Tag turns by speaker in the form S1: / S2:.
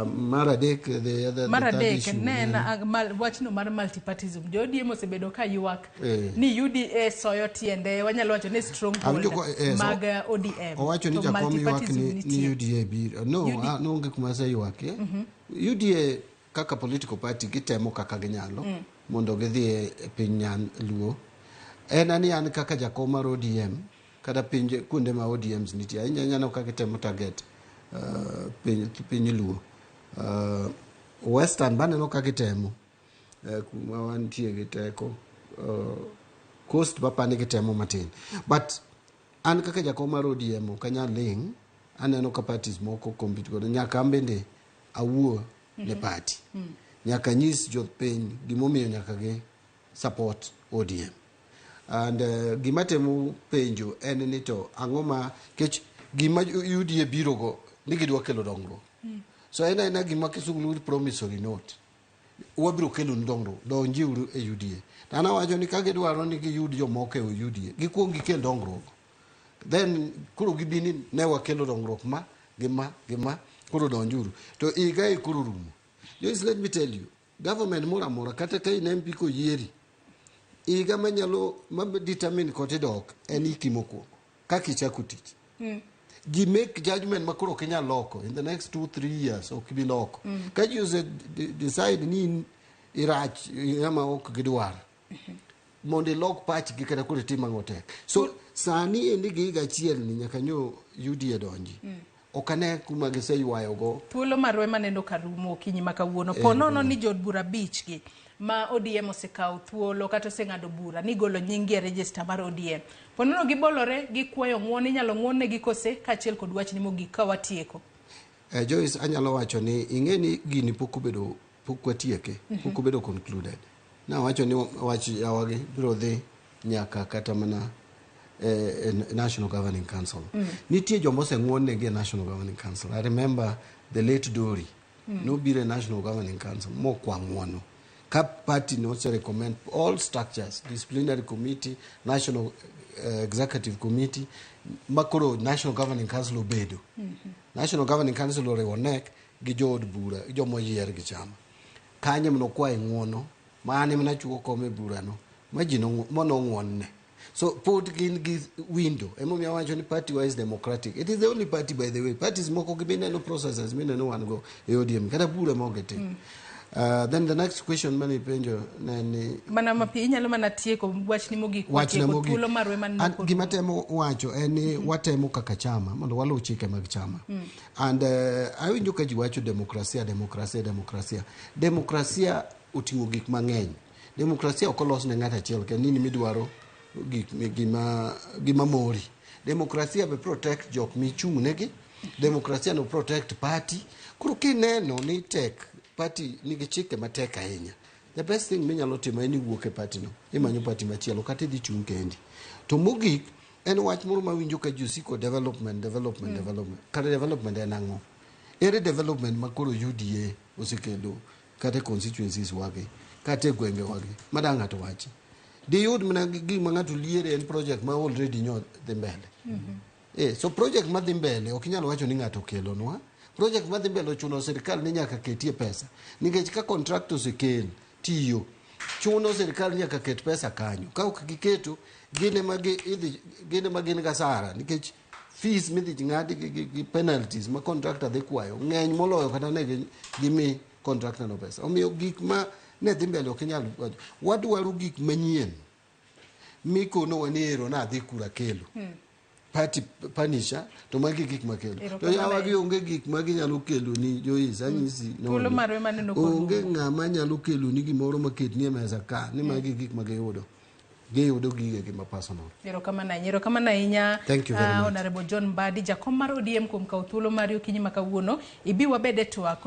S1: Mar adek, the other,
S2: Mar
S1: the third
S2: adek
S1: issue
S2: ne en wachno mar multipartism. Jo ODM osebedo ka ywak ni UDA soyo tiende, wanyalo wacho ni stronghold
S1: Awinjo
S2: mag ODM.
S1: Owacho ni
S2: To
S1: jakom ywak
S2: multipartism
S1: ni
S2: nitie.
S1: UDA biro. No,
S2: UDA.
S1: No, onge kuma aseywakie. UDA kaka political party gitemo kaka ginyalo mondo gidhi e piny nyan Luo. En ani an kaka jakom mar ODM kata pinje kuonde ma ODMs nitie ahinya ahinya aneno ka gitemo target piny Luo. Western be aneno ka gitemo kuma wantie gi teko. Coast be apani gitemo matin. But an kaka jakom mar ODM ok anyal ling', aneno ka parties moko compete godo. Nyaka an bende awuo ne party. Nyaka nyis jopiny gimomiyo nyaka gi support ODM. And gima temo penjo en ni to ang'o ma kech gima UDA biro go ni gidwa kelo dongruok. So en aena gima kisungu luongo ni promissory note. Wabiro kelo nu dongruok, donjiuru e UDA. To an awacho ni ka gidwaro ni giyud jomoko e UDA, gikuong gikel dongruok. Then koro gibi ni ne wakelo dongruok ma gi ma gi ma, koro donjuru. To higa e koro rumo. Joyce, let me tell you, government moro amora kata ka in MP koyieri, higa manyalo ma determine koti dok en hiki mokwongo kaka ichako tich. Ji make judgment ma koro ok inyal loko in the next 2-3 years ok ibi loko. Ka ji ose decide ni in irach ng'ama ok gidwar mondo ilok pachgi kata koro itim ang'o tek. So sani endi gi higa achiel ni nyaka nyo UDA donji. Ok ane kuma giseywayogo.
S2: Thuolo marwa ema neno ka rumo okinyi ma kawuono. Po nono ni jood bura 5 gi ma ODM osekawo thuolo kata oseng'ado bura ni golo nying-gi e register mar ODM. Po nono gibolore gikwayo ng'uono, inyalo ng'uon-negi kose kaachiel kod wachni mogik ka watieko.
S1: Joyce, anyalo wacho ni ing'e ni gini pok obedo, pok watieke, pok obedo concluded. Nawacho ni wach yawagi biro dhi nyaka kata mana National Governing Council. Nitie joma oseng'uon negi e National Governing Council. I remember the late Dori. Nobiro e National Governing Council mokwa ng'uono. Ka party nose recommend all structures, disciplinary committee, National Executive Committee, makoro National Governing Council obedo. National Governing Council oriwo NEC gi jood bura, joma oyier gi chama. Kanyo ema nokwaye ng'uono, ma an ema nachuo kom e burano, ma ji manong'uonne. So pod gin gi window. Emomiyo awacho ni party wa is democratic. It is the only party, by the way. Parties moko gi mineno processes mineno wan go e ODM. Kata bura ma ok gitim. Then the next question mane ipenjo ne ni
S2: Mana mapiyo inyalo mana tieko wachni mogik
S1: wachna
S2: watieko
S1: mogik.
S2: thuolo marwa ema neno
S1: An
S2: ka
S1: gima
S2: rumo.
S1: temo wacho en ni watemo kaka chama mondo waluw chike mag chama. And awinjo ka ji wacho demokrasia, demokrasia, demokrasia. Demokrasia oting'o gik mang'eny. Demokrasia ok olos ne ng'ato achiel kende in midwaro gik gima mori. Demokrasia be protect jok michung' negi. Demokrasia no protect party. Koro kineno ni tek party nigi chike matek ahinya. The best thing minyalo timo en iwuok e party no, imanyo party machielo kata idhi chung' kendi. To mogik en wach moro mawinjo ka ji osiko development, development, development. Kare development en ang'o? Ere development ma koro UDA osekelo kata e constituencies wagi, kata e gwenge wagi, ma dang' ng'ato wachi? Diyud mana gima ng'ato liere en project ma already nyo dhi mbele. So project madhi mbele ok inyal wacho ni ng'ato okelonwa. Project madhi mbele ochuno sirikal ni nyaka ketie pesa. Nikech ka contract osekel tiyo, chuno sirikal nyaka ket pesa kanyo. Ka ok giketo, gin ema gin ema gin gasara nikech fees midhi ng'adi gi penalties ma contractor dhi kwayo ng'eny moloyo kata ne gimi contractor no pesa. Omiyo gik ma ne dhi mbele ok inyal wacho. Wadwaro gik manyien mikonowa ni ero nadhi kura kelo. Party punisher to magi gik makelo. To yawa gi onge gik ma ginyalo kelo ni Joyce, anyisi
S2: Thuolo marwa ema neno
S1: Onge ng'ama nyalo kelo ni gimoro maketni e mesa ka ni magi gik ma giyudo. Giyudo gige gi ma personal.
S2: Erokamano ahinya, erokamano ahinya.
S1: Thank you very much.
S2: Honorable John Mbadi, jakom mar ODM kuom kawo thuolo mari okinyi ma kawuono. Ibi wabed e twak.